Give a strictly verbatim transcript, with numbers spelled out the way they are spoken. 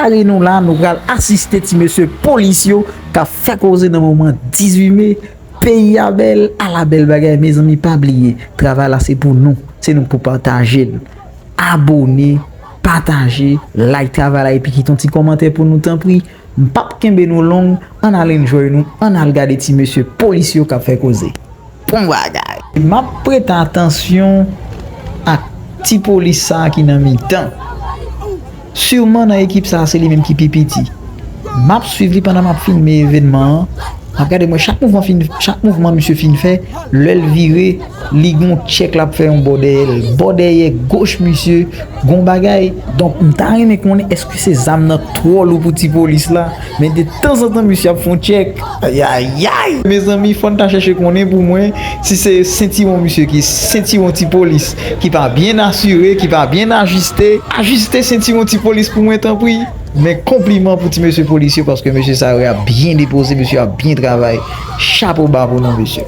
Lage nou la, nou pral asiste ti mesye polis yo k ap fè koze nan moman dizuit me. Peyi a bèl, ala bèl bagay, mezanmi, pa bliye, travay la se pou nou, se nou k pou pataje l. Abone, pataje, like travay la epi kite yon ti kòmantè pou nou, tanpri. M p ap kenbe nou long, ann al enjoy nou, ann al gade ti mesye polis yo k ap fè koze. Bon bagay. M ap prete atansyon ak ti polis sa a ki nan mitan. Siman nan ekip sa a, se li menm ki pi piti. M ap swiv li pandan m ap filme evènman an. M ap gade mwen chak mouvman fin, chak mouvman misye fin fè, lè l vire, li gon tchèk l ap fè yon bò dèyè l. Bò dèyè goch misye, gon bagay. Donk, m ta renmen konnen èske se zam nan twò lou pou ti polis la. Men de tanzantan, misye ap fè yon tchèk. Ayayay! Mezanmi, fò n ta chèche konnen pou mwen si se sentiwon misye ki sentiwon ti polis ki pa byen asire, ki pa byen ajiste. Ajiste sentiwon ti polis pou mwen, tanpri. Men konpliman pou ti mesye polis yo, paske mesye sa yo ap byen depoze, mesye ap byen travay. Chapo ba pou nou, mesye.